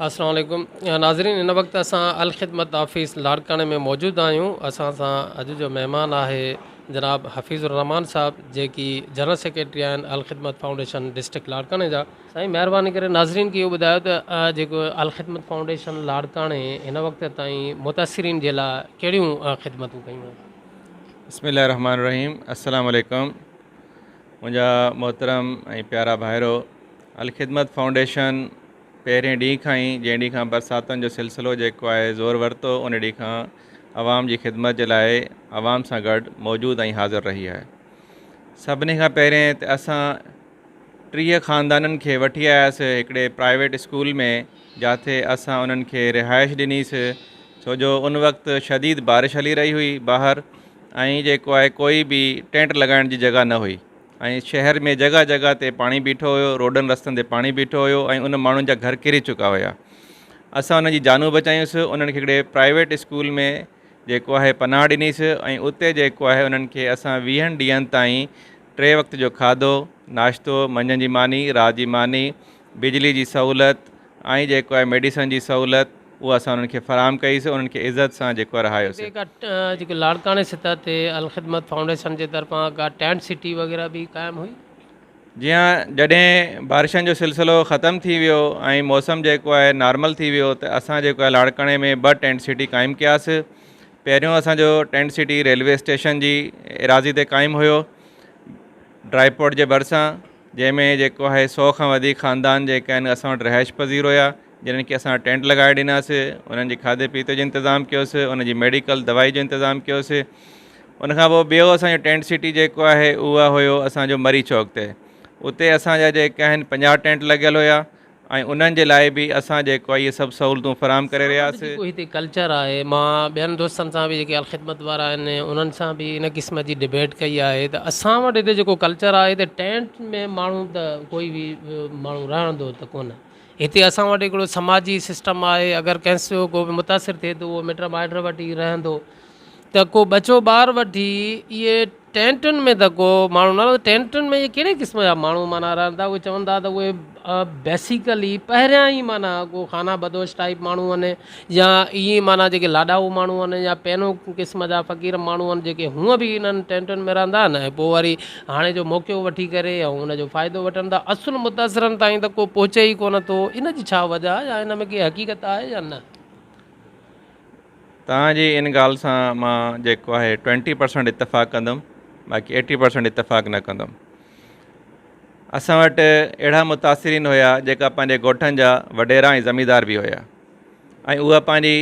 السلام عليڪم ناظرين هن وقت اسان الخدمت آفيس لاڙڪاڻي ۾ موجود آهيون اسان سان اڄ جو مهمان آهي جناب حفيظ الرحمان صاحب جيڪي جنرل سيڪريٽري آهن الخدمت فائونڊيشن ڊسٽرڪٽ لاڙڪاڻي جا. سائين مهرباني ڪري ناظرين کي اهو ٻڌايو ته جيڪو الخدمت فائونڊيشن لاڙڪاڻي هن وقت تائين متاثرين جي لاء ڪهڙيون خدمتون ڪيون آهن. بسم الله الرحمن الرحيم السلام عليڪم منهنجا محترم ۽ پيارا ڀائرو الخدمت فائونڊيشن پهرين ڏينهن کان ئي جنهن ڏينهن کان برساتن جو سلسلو جيڪو آهي زور ورتو ان ڏينهن کان عوام جي خدمت جي لاء عوام سان گڏ موجود ۽ حاضر رهي آهي سڀني کان پهرين ته اسان 30 خاندانن کي وٺي آياسي هڪڙي پرائيويٽ اسڪول ۾ جاٿي اسان انهن کي رهائش ڏنيس ڇو جو ان وقت شديد بارش هلي رهي هئي ٻاهر ۽ جيڪو آهي ڪوئي به ٽينٽ لڳائڻ جي جڳهه نه هئي ۽ شهر ۾ جڳهه جڳهه تي پاڻي بيٺو هيو، روڊن رستن تي پاڻي بيٺو هيو ۽ ان ماڻهن جا گهر ڪري چڪا هيا. اسان انهن جي جانون بچايونس، انهن کي هڪڙي پرائيويٽ اسڪول ۾ جيڪو آهي پناهه ڏنيس ۽ اتي جيڪو آهي انهن کي اسان ويهن ڏينهن تائين ٽي وقت جو کاڌو، ناشتو، منجهند جي ماني، رات جي ماني، بجلي جي سهولت ۽ جيڪو آهي ميڊيسن جي سهولت اها اسان انهن کي فراهم ڪئي سي انهن کي عزت سان جيڪو آهي رهايو سي. ڪا جيڪي لاڙڪاڻي سطح تي الخدمت فائونڊيشن جي طرفان ڪا ٽينٽ سٽي وغيره به قائم هئي؟ جي ها جڏهن بارشن جو سلسلو ختم ٿي ويو ۽ موسم جيڪو آهي نارمل ٿي ويو ته اسان جيڪو آهي لاڙڪاڻي ۾ ٻه ٽينٽ سٽي قائم ڪياسي پهريون اسان جو ٽينٽ سٽي ريلوي اسٽيشن جي ايراضي تي قائم هيو ڊرائي پورٽ جي ڀرسان جنهن ۾ جيڪو آهي سو کان وڌيڪ خاندان جيڪي آهن اسان وٽ رهائش پذير هيا جنھن کي اسان ٽينٽ لڳائي ڏناسي انهن جي کاڌي پيتي جو انتظام ڪيوسي ان جي ميڊيڪل دوائي جو انتظام ڪيوسي ان کان پوء ٻيو اسانجو ٽينٽ سٽي جيڪو آهي اها هيو اسانجو مري چوڪ تي اتي اسانجا جيڪا آهن 50 ٽينٽ لڳل هيا ۽ انهن جي لاء به اسان جيڪو آهي اهي سڀ سهولتون فراهم ڪري اسان وٽ رهياسي. جيڪو هتي ڪلچر آهي مان ٻين دوستن سان به جيڪي الخدمت وارا آهن انهن سان به ان قسم جي ڊبيٽ ڪئي آهي ته اسان وٽ هتي جيڪو ڪلچر آهي ته ٽينٽ ۾ ماڻهو ته ڪوئي به ماڻهو رهندو ته ڪونه هتي اسان وٽ هڪڙو سماجي سسٽم آهي اگر ڪنهن سو ڪو به متاثر ٿئي ٿو اهو مٽ مائٽ وٽ ئي رهندو ته ڪو ٻچو ٻار وٺي اهي ٽينٽن ۾ ته ڪو ماڻهو نه رهندو ٽينٽن ۾ اهي ڪهڙي قسم جا ماڻهو معنيٰ رهن ٿا اهي چون ٿا ته اهي بيسيڪلي پهريان ئي معنيٰ ڪو خانه بدوش ٽائيپ ماڻهو آهن يا ائين معنيٰ جيڪي لاڏائو ماڻهو آهن يا پينو قسم جا فقير ماڻهو آهن جيڪي هونء به انهن ٽينٽن ۾ رهندا آهن ۽ پوء وري هاڻي جو موقعو وٺي ڪري ۽ ان جو فائدو وٺن ٿا اصل متاثرن تائين ته ڪو پهچي ئي ڪونه ٿو ان جي ڇا وجه آهي يا ان ۾ ڪي حقيقت آهي يا نه؟ توهان جي ان ڳالهه سان مان جيڪو آهي ٽوئنٽي پرسنٽ اتفاق ڪندم باقي ايٽي پرسنٽ اتفاق نه ڪندم اسان وٽ اهڙا متاثرين هيا جيڪا پنهنجي ڳوٺن جا وڏيرا ۽ زميندار به هيا ۽ اها پنهنجي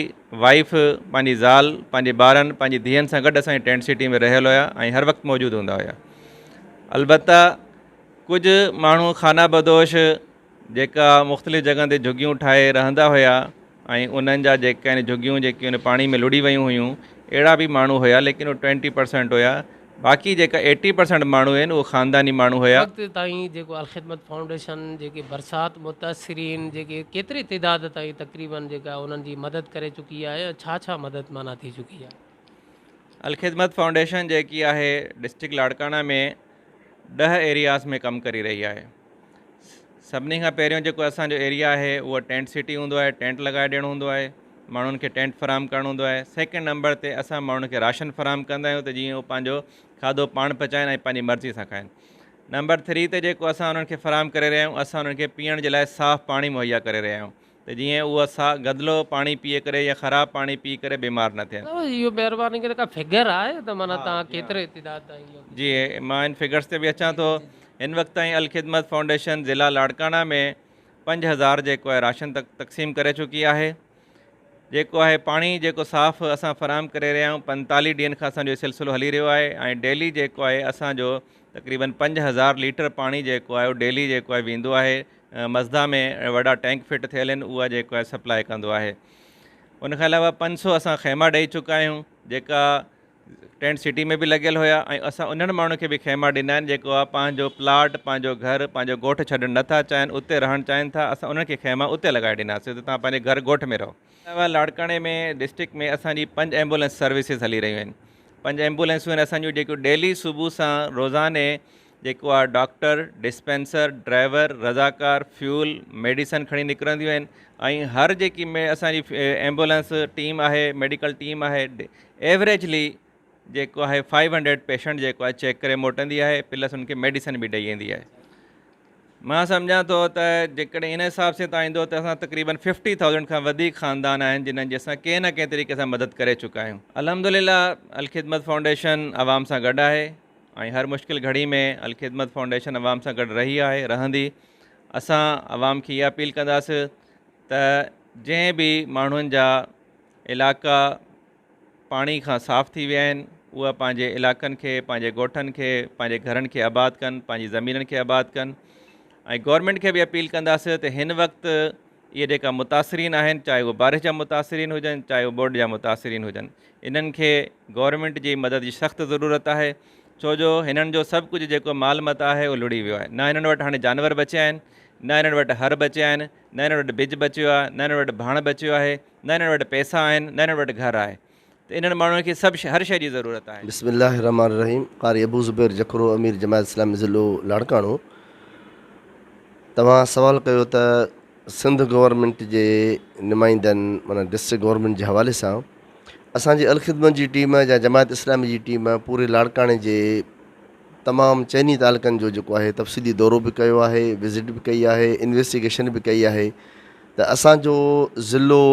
وائيف پنهنجي زال پنهنجي ٻارن پنهنجي ڌيئن سان گڏ اسان جي ٽينٽ سٽي ۾ رهيل هيا ۽ هر وقت موجود هوندا هيا البته ڪجهه ماڻهو خانه بدوش جيڪا مختلف جڳهن تي جهڳيون ٺاهي رهندا هيا ۽ انهن جا جيڪي آهن جهڳيون جيڪي ان پاڻي ۾ لڙهي ويون هيون اهڙا به ماڻهو هيا ليڪن اهي ٽوئنٽي پرسنٽ هيا باقي جيڪا ايٽي پرسنٽ ماڻهو آهن اهي خانداني ماڻهو هيا. وقت تائين جيڪو الخدمت فائونڊيشن جيڪي برسات متاثرين جيڪي ڪيتري تعداد تائين تقريبن جيڪا انهن جي مدد ڪري چڪي آهي ۽ ڇا ڇا مدد معنيٰ ٿي چڪي آهي. الخدمت فائونڊيشن جيڪي آهي ڊسٽرڪٽ لاڙڪاڻا ۾ 10 ايرياز ۾ ڪم ڪري رهي آهي. سڀني کان پهريون جيڪو اسان جو ايريا آهي اهو ٽينٽ سٽي هوندو آهي ٽينٽ لڳائي ڏيڻو هوندو آهي ماڻهن کي ٽينٽ فراهم ڪرڻو هوندو آهي سيڪنڊ نمبر تي اسان ماڻهن کي راشن فراهم ڪندا آهيون ته جيئن هو پنهنجو کاڌو پاڻ پچائن ۽ پنهنجي مرضي سان کائن نمبر ٿري تي جيڪو اسان انهن کي فراهم ڪري رهيا آهيون اسان انهن کي پيئڻ جي لاء صاف پاڻي مهيا ڪري رهيا آهيون ته جيئن اهو سا گدلو پاڻي پيئي ڪري يا خراب پاڻي پي ڪري بيمار نه ٿين. اهو مهرباني ڪري ڪا فگر آهي ته معنيٰ توهان ڪيتري تعداد تائين اهو. جي مان ان فگرس تي به اچان ٿو. هن وقت تائين الخدمت فائونڊيشن ضلع لاڙڪاڻا ۾ 5000 جيڪو آهي راشن تقسيم ڪري چڪي آهي. جيڪو آهي پاڻي جيڪو صاف اسان فراهم ڪري رهيا آهيون 45 ڏينهن کان اسان جو سلسلو هلي رهيو آهي ۽ ڊيلي جيڪو آهي اسان جو تقريبن 5000 ليٽر پاڻي جيڪو آهي اهو ڊيلي جيڪو آهي ويندو آهي مزدا ۾ وڏا ٽينڪ فٽ ٿيل آهن اها جيڪو آهي سپلاء ڪندو آهي ان کان علاوه 500 اسان خيما ڏئي چڪا آهيون جيڪا ٽينٽ سٽي ۾ به لڳيل هيا ۽ اسان انهن ماڻهن کي به خيما ڏنا آهن جيڪو آهي پنهنجو پلاٽ پنهنجو گهر پنهنجو ڳوٺ ڇڏڻ نٿا چاهين اتي رهڻ چاهين ٿا اسان انهن کي خيما اتي لڳائي ڏناسي ته توهان پنهنجي گهر ڳوٺ ۾ رهو. علاوه لاڙڪاڻي ۾ ڊسٽرڪٽ ۾ اسان جي پنج ايمبولنس سروسز هلي رهيون آهن پنج ايمبولنسون آهن اسان جون جيڪيون ڊيلي صبح سان روزاني جيڪو آهي ڊاڪٽر، ڊسپينسر، ڊرائيور، رضاڪار، فيول، ميڊيسن کڻي نڪرنديون آهن ۽ هر جيڪي اسان جي ايمبولنس ٽيم آهي ميڊيڪل ٽيم آهي ايوريجلي جيڪو آهي فائيو هنڊريڊ پيشنٽ جيڪو آهي چيڪ ڪري موٽندي آهي پلس ان کي ميڊيسن به ڏئي ايندي آهي مان سمجهان ٿو ته جيڪڏهن ان حساب سان تان ايندو ته اسان تقريبن ففٽي ٿائوزنڊ کان وڌيڪ خاندان آهن جنھن جي اسان ڪنهن نه ڪنهن طريقي سان مدد ڪري چڪا آهيون الحمدلله الخدمت فائونڊيشن عوام سان گڏ آهي ۽ هر مشڪل گهڙي ۾ الخدمت فائونڊيشن عوام سان گڏ رهي آهي رهندي اسان عوام کي اها اپيل ڪنداسين ته جنهن به ماڻهن جا علائقا پاڻي کان صاف ٿي ويا آهن اها پنهنجي علائقن کي پنهنجي ڳوٺن کي پنهنجي گهرن کي آباد ڪن پنهنجي زمينن کي آباد ڪن ۽ گورنمينٽ کي به اپيل ڪنداسين ته هن وقت اهي جيڪا متاثرين آهن چاهي اهي بارش جا متاثرين هجن چاهي اهي ٻوڏ جا متاثرين هجن انهن کي گورنمينٽ جي مدد جي سخت ضرورت آهي ڇو جو هنن جو سڀ ڪجهه جيڪو مال متاع آهي اهو لڙهي ويو آهي نه هنن وٽ هاڻي جانور بچيا آهن نه هنن وٽ هر بچيا آهن نه هنن وٽ ٻج بچيو آهي نه هنن وٽ ڀاڻ بچيو آهي نه هنن وٽ پئسا آهن نه هنن وٽ گهر آهي ته انهن ماڻهن کي سڀ هر شيء جي ضرورت آهي. بسم الله الرحمٰن الرحيم قاري ابو زبير جکرو امير جماعت اسلامي ضلعو لاڙڪاڻو توهان سوال ڪيو ته سنڌ گورنمينٽ جي نمائندن معنيٰ ڊسٽرڪٽ گورنمينٽ جي حوالي سان اسان جي الخدمت جي ٽيم يا جماعت اسلامي جي ٽيم پوري لاڙڪاڻي جي تمام چئني تعلقن جو جيڪو آهي تفصيلي دورو به ڪيو آهي وزٽ به ڪئي آهي انويسٽيگيشن به ڪئي آهي ته اسان جو ضلعو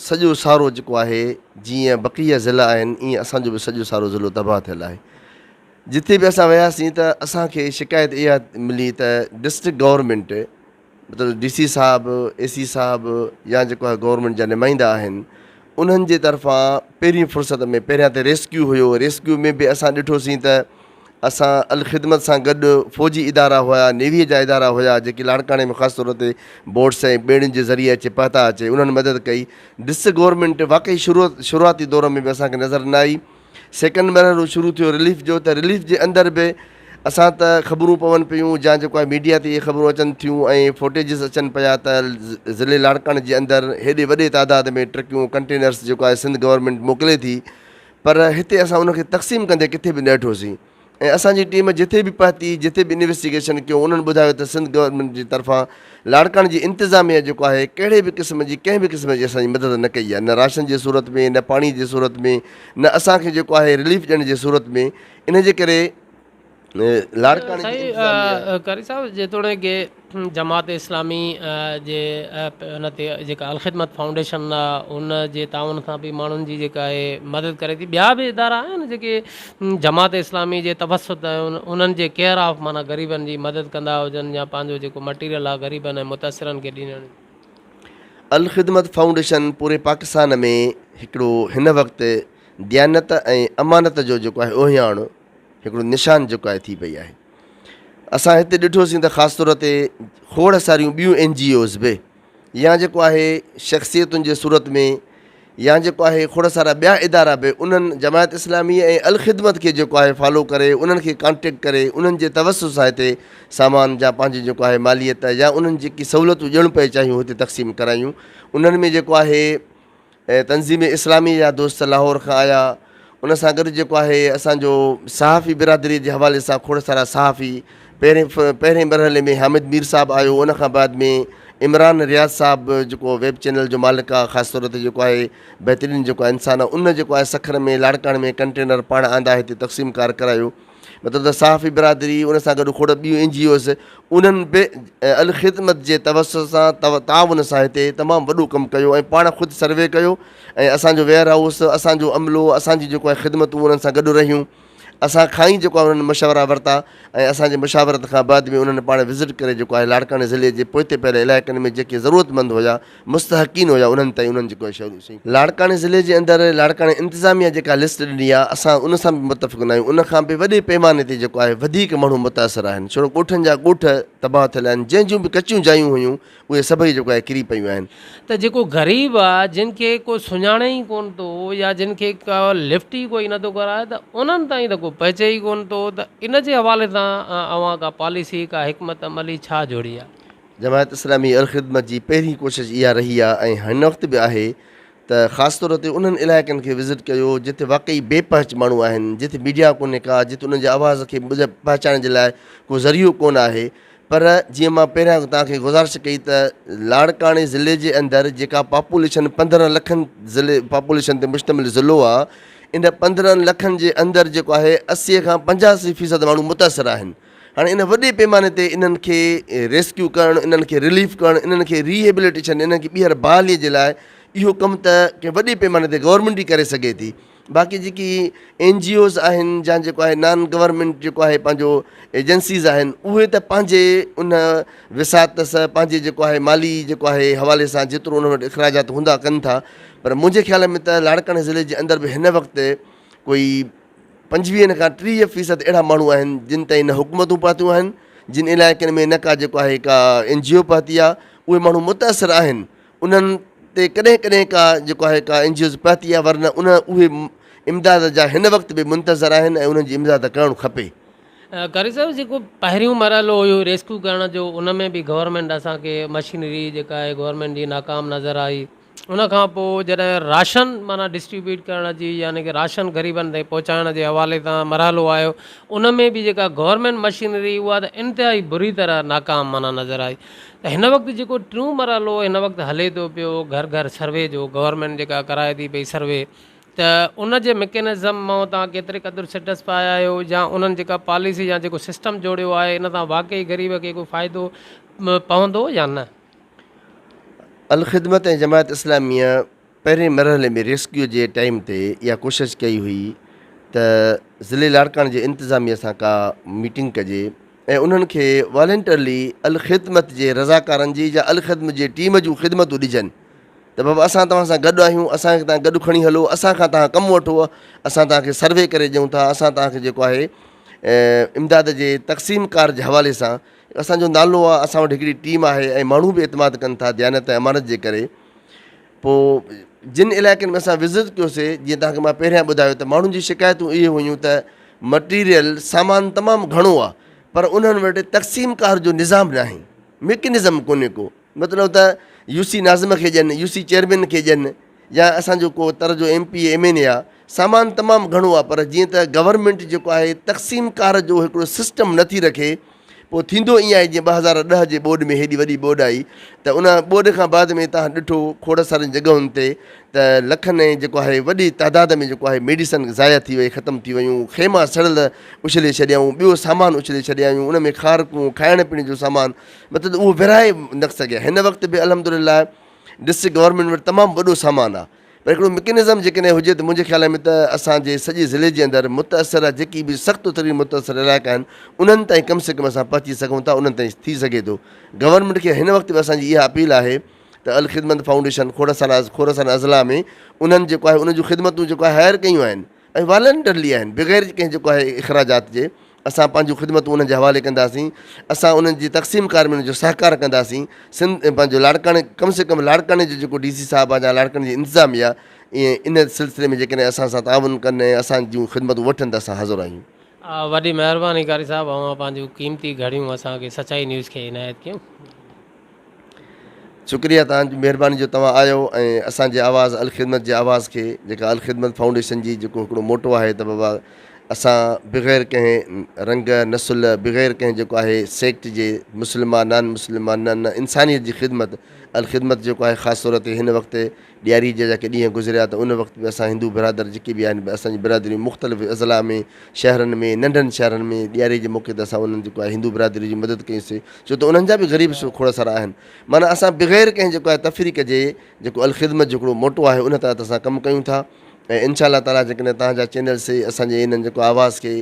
سڄو سارو جيڪو آهي جيئن بقيه ضلعا آهن ايئن اسان جو به سڄو سارو ضلعو تباهه ٿيل آهي جتي به اسان وياسين ته اسان کي شڪايت اها ملي ته ڊسٽرڪٽ گورنمينٽ مطلب ڊي سي صاحب اي سي صاحب يا جيڪو آهي گورنمينٽ جا نمائندا آهن انهن جي طرفان پهرين فرصت ۾ پهريان ته ريسڪيو هيو ريسڪيو ۾ به اسان ڏٺوسين ته اسان الخدمت سان گڏ فوجي ادارا هيا نيوي جا ادارا هيا جيڪي لاڙڪاڻي ۾ خاص طور تي بوٽس ۽ ٻيڙين جي ذريعي اچي پهتا اچي انهن مدد ڪئي ڊسٽرڪٽ گورنمينٽ واقعي شروع شروعاتي دور ۾ به اسان کي نظر نه آئي سيڪنڊ مرحلو شروع ٿيو رليف جو ته رليف جي اندر به اسان ته خبرون پون پيون جا جيڪو آهي ميڊيا تي اهي خبرون اچن ٿيون ۽ فوٽيجز اچن پيا ته ضلعي لاڙڪاڻي جي اندر هيڏي وڏي تعداد ۾ ٽرڪيون ڪنٽينرس جيڪو آهي سنڌ گورنمينٽ موڪلي ٿي پر هتي اسان ان کي تقسيم ڪندي ڪٿي به نه ڏٺوسين ۽ اسان جي ٽيم جٿي به پهتي جٿي به انويسٽيگيشن ڪيو انهن ٻڌايو ته سنڌ گورنمينٽ جي طرفان لاڙڪاڻي جي انتظاميه جيڪو آهي ڪهڙي به قسم جي ڪنهن به قسم جي اسان جي مدد نه ڪئي آهي نه راشن جي صورت ۾ نه پاڻي جي صورت ۾ نه اسان کي جيڪو آهي رليف ڏيڻ جي صورت ۾ ان جي ڪري لاڙڪاڻي جي انتظاميه. قاري صاحب جيتوڻيڪ جماعت اسلامي جي ان تي جيڪا الخدمت فائونڊيشن آ ان جي تعاون سان به ماڻهن جي جيڪا آهي مدد ڪري ٿي ٻيا به ادارا آهن جيڪي جماعت اسلامي جي توسط انهن جي ڪيئر آف معنيٰ غريبن جي مدد ڪندا هجن يا پنهنجو جيڪو مٽيريل آ غريبن ۽ متاثرن کي ڏيڻ. الخدمت فائونڊيشن پوري پاڪستان ۾ هڪڙو هن وقت ديانت ۽ امانت جو جيڪو آهي اهڃاڻ هڪڙو نشان جيڪو آهي ٿي پئي آهي اسان هتي ڏٺوسين ته خاص طور تي کوڙ ساريون ٻيون اين جي اوز به يا جيڪو آهي شخصيتن جي صورت ۾ يا جيڪو آهي کوڙ سارا ٻيا ادارا به انهن جماعت اسلامي ۽ الخدمت کي جيڪو آهي فالو ڪري انهن کي ڪانٽيڪٽ ڪري انهن جي توسط سان هتي سامان جا پنهنجي جيڪو آهي ماليت يا انهن جيڪي سهولتون ڏيڻ پئي چاهيون هتي تقسيم ڪرايون انهن ۾ جيڪو آهي تنظيم اسلامي جا دوست لاهور کان آيا ان سان گڏ جيڪو آهي اسان جو صحافي برادري جي حوالي سان کوڙ سارا صحافي پهرين پهرين مرحلي ۾ حامد مير صاحب آيو ان کان بعد ۾ عمران رياض صاحب جيڪو ويب چينل جو مالڪ آهي خاص طور تي جيڪو آهي بهترين جيڪو انسان آهي ان جيڪو آهي سکر ۾ لاڙڪاڻي ۾ ڪنٽينر پاڻ آندا هتي تقسيم ڪار ڪرايو مطلب ته صحافي برادري ان سان گڏ کوڙ ٻيون اين جي اوز انهن به الخدمت جي توسط سان تعاون سان هتي تمام وڏو ڪم ڪيو ۽ پاڻ خود سروي ڪيو ۽ اسان جو ويئر هائوس اسان جو عملو اسان جي جيڪو آهي خدمتون انهن سان گڏ رهيون اسان کان ئي جيڪو آهي انهن مشورا ورتا ۽ اسان جي مشاورت کان بعد ۾ انهن پاڻ وزٽ ڪري جيڪو آهي لاڙڪاڻي ضلعي جي پوئتي پيل علائقن ۾ جيڪي ضرورتمند هيا مستحقين هيا انهن تائين انهن جيڪو آهي لاڙڪاڻي ضلعي جي اندر لاڙڪاڻي انتظاميا جيڪا لسٽ ڏني آهي اسان ان سان به متفق نه آهيون ان کان به وڏي پيماني تي جيڪو آهي وڌيڪ ماڻهو متاثر آهن ڇو ڳوٺن جا ڳوٺ تباهه ٿيل آهن جنهن جون به ڪچيون جايون هيون اهي سڀئي جيڪو آهي ڪري پيون آهن. ته جيڪو غريب آهي جن کي ڪو سڃاڻي ئي ڪونه ٿو يا جن کي ڪا لفٽ ئي ڪوئي نٿو ڪرائي ته انهن تائين ته ڪو پهچي ئي ڪونه ٿو ته ان جي حوالي سان اوهان ڪا پاليسي ڪا حڪمت عملي ڇا جوڙي آهي؟ جماعت اسلامي الخدمت جي پهرين ڪوشش اها رهي آهي ۽ هن وقت به آهي ته خاص طور تي انهن علائقن کي وزٽ ڪيو جتي واقعي بي پهچ ماڻهو آهن، جتي ميڊيا ڪونهي ڪا، جتي انهن جي آواز کي پهچائڻ جي لاء ڪو ذريعو ڪونه آهي پر جيئن مان پهريان توهان کي گذارش ڪئي ته لاڙڪاڻي ضلعي جي اندر جيڪا پاپوليشن 15 لکن ضلعي پاپوليشن تي مشتمل ضلعو آهي ان 15 لکن جي اندر جيڪو آهي 80 کان 85 فيصد ماڻهو متاثر آهن. هاڻي ان وڏي پيماني تي انهن کي ريسڪيو ڪرڻ، انهن کي رليف ڪرڻ، انهن کي ريهيبليٽيشن، انهن کي ٻيهر بحالي جي لاء اهو ڪم ته ڪنهن وڏي پيماني تي گورنمينٽ ئي ڪري سگهي ٿي. باقي جيڪي اين جي اوز آهن يا جيڪو آهي نان گورنمينٽ جيڪو آهي پنهنجو ايجنسيز آهن اهي ته پنهنجي ان وسعت سان پنهنجي جيڪو آهي مالي جيڪو آهي حوالي سان جيترو انهن وٽ اخراجات هوندا ڪن ٿا پر منهنجي خيال ۾ ته لاڙڪاڻي ضلعي جي اندر به هن وقت ڪوئي پنجويهن کان 30 فيصد اهڙا ماڻهو آهن جن تائين نه حڪومتون پهتيون آهن، جن علائقن ۾ نه ڪا جيڪو آهي ڪا اين جي او پهتي آهي، اهي ماڻهو متاثر آهن، انهن تي ڪڏهن ڪڏهن ڪا جيڪو آهي ڪا اين جي اوز پهتي آهي ورنه ان اهي امداد جا هن وقت به منتظر آهن ۽ انهن جي امداد ڪرڻ کپي. قاري صاحب جيڪو پهريون مرحلو هيو ريسڪيو ڪرڻ جو ان ۾ به گورنمينٽ اسان کي مشينري جيڪا آهي گورنمينٽ جي ناڪام نظر آئي. ان کان پوء جڏهن راشن معنيٰ ڊسٽريبيوٽ ڪرڻ جي يعني ڪه راشن غريبن تائين پهچائڻ جي حوالي سان مرحلو آيو ان ۾ به جيڪا گورنمينٽ مشينري اها ته انتهائي بري طرح ناڪام معنيٰ نظر آئي ته هن وقت جيڪو ٽيون مرحلو هن وقت هلي ٿو پيو گهر گهر سروي جو گورنمينٽ جيڪا ڪرائي ٿي پئي سروي ته ان جي مڪينزم مان توهان ڪيتري قدر سيٽسفائي آهيو يا انهن جيڪا پاليسي يا جيڪو سسٽم جوڙيو آهي ان سان واقعي غريب کي ڪو فائدو پوندو يا نه؟ الخدمت ۽ جماعت اسلاميء پهرين مرحلي ۾ ريسڪيو جي ٽائيم تي اها ڪوشش ڪئي هئي ته ضلعي لاڙڪاڻي جي انتظاميه سان ڪا ميٽنگ ڪجي ۽ انهن کي والنٽرلي الخدمت جي رضاڪارن جي يا الخدمت جي ٽيم جون خدمتون ڏجن ته بابا اسان توهان سان گڏ آهيون اسان کي توهان گڏ کڻي هلو اسان کان توهان ڪم وٺو اسان توهان کي سروي ڪري ڏيون ٿا اسان توهان کي جيڪو آهي امداد جي تقسيم ڪار جي حوالي سان اسان جو نالو آ، اسان وٽ هڪڙي ٽيم آهي ۽ ماڻهو به اعتماد ڪن ٿا ديانت ۽ امانت جي ڪري. پوء جن علائقن ۾ اسان وزٽ ڪيوسي، جيئن توهان کي مان پهريان ٻڌايو ته ماڻهن جون شڪايتون اهي هيون ته مٽيريل، سامان تمام گهڻو آ پر انهن وٽ تقسيم ڪار جو نظام ناهي، ميڪنزم ڪونهي ڪو. مطلب ته يو سي ناظم کي ڏين، يو سي چيئرمين کي ڏين يا اسان جو ڪو تر جو M P A, M N A آ، سامان تمام گهڻو آ پر جيئن ته گورنمينٽ جيڪو آهي تقسيم ڪار جو هڪڙو سسٽم نٿي رکي، پوء ٿيندو ائين آهي جيئن 2010 جي ٻوڏ ۾ هيڏي وڏي ٻوڏ آئي ته ان ٻوڏ کان بعد ۾ توهان ڏٺو کوڙ سارين جڳهن تي ته لکن ۽ جيڪو آهي وڏي تعداد ۾ جيڪو آهي ميڊيسن ضايع ٿي وئي ختم ٿي ويون خيما سڙيل اڇلي ڇڏيائون ٻيو سامان اڇلي ڇڏيائون ان ۾ کارڪون کائڻ پيئڻ جو سامان مطلب اهو ورهائي نه سگهيا هن وقت به الحمدلله ڊسٽرڪٽ گورنمينٽ وٽ تمام وڏو سامان آهي پر هڪڙو مڪينزم جيڪڏهن هجي ته منهنجي خيال ۾ ته اسان جي سڄي ضلعي جي اندر متاثر جيڪي به سخت ترين متاثر علائقا آهن انهن تائين ڪم سي ڪم اسان پهچي سگهون ٿا انهن تائين ٿي سگهي ٿو گورنمينٽ کي هن وقت به اسان جي اها اپيل آهي ته الخدمت فائونڊيشن کوڙ سارا کوڙ سارا اضلاع ۾ انهن جيڪو آهي انهن جون خدمتون جيڪو آهي هائر ڪيون آهن ۽ والنٽرلي آهن بغير ڪنهن جيڪو آهي اخراجات جي اسان پنهنجون خدمتون انهن جي حوالي ڪنداسين اسان انهن جي تقسيم ڪار ۾ انهن جو سهڪار ڪنداسين سنڌ پنهنجو لاڙڪاڻي ڪم سي ڪم لاڙڪاڻي جو جيڪو ڊي سي صاحب آهي يا لاڙڪاڻي جي انتظاميا ائين ان سلسلي ۾ جيڪڏهن اسان سان تعاون ڪن ۽ اسان جون خدمتون وٺن ته اسان حاضر آهيون. وڏي مهرباني قاري صاحب اوهان پنهنجون قيمتي گهڙيون اسان کي سچائي نيوز کي عنايت ڪيون. شڪريه توهان جي مهرباني جو توهان آيو ۽ اسان جي آواز الخدمت جي آواز کي جيڪا الخدمت فائونڊيشن جي جيڪو هڪڙو موٽو آهي ته بابا اسان بغير ڪنهن رنگ نسل بغير ڪنهن جيڪو آهي سيڪٽ جي مسلم آ نان مسلم آ نه نه انسانيت جي خدمت الخدمت جيڪو آهي خاص طور تي هن وقت ڏياري جا جيڪي ڏينهن گذريا ته ان وقت به اسان هندو برادر جيڪي به آهن اسان جي برادريون مختلف اضلاع ۾ شهرن ۾ ننڍن شهرن ۾ ڏياري جي موقعي تي اسان انهن جيڪو آهي هندو برادري جي مدد ڪئي سي ڇو ته انهن جا به غريب کوڙ سارا آهن معنيٰ اسان بغير ڪنهن جيڪو آهي تفريق جي جيڪو الخدمت جو هڪڙو موٽو آهي ان تحت اسان ڪم ڪيون ٿا ۽ انشاء الله تعاليٰ جيڪڏهن توهان جا چينلس اسان جي انهن جيڪو آواز کي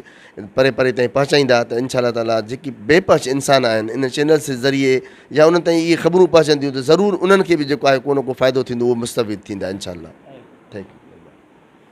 پري پري تائين پهچائيندا ته انشاء الله تعاليٰ جيڪي بي پهچ انسان آهن ان چينلس جي ذريعي يا انهن تائين اهي خبرون پهچنديون ته ضرور انهن کي به جيڪو آهي ڪو نه ڪو فائدو ٿيندو اهو مستفيد ٿيندا انشاء الله thank you.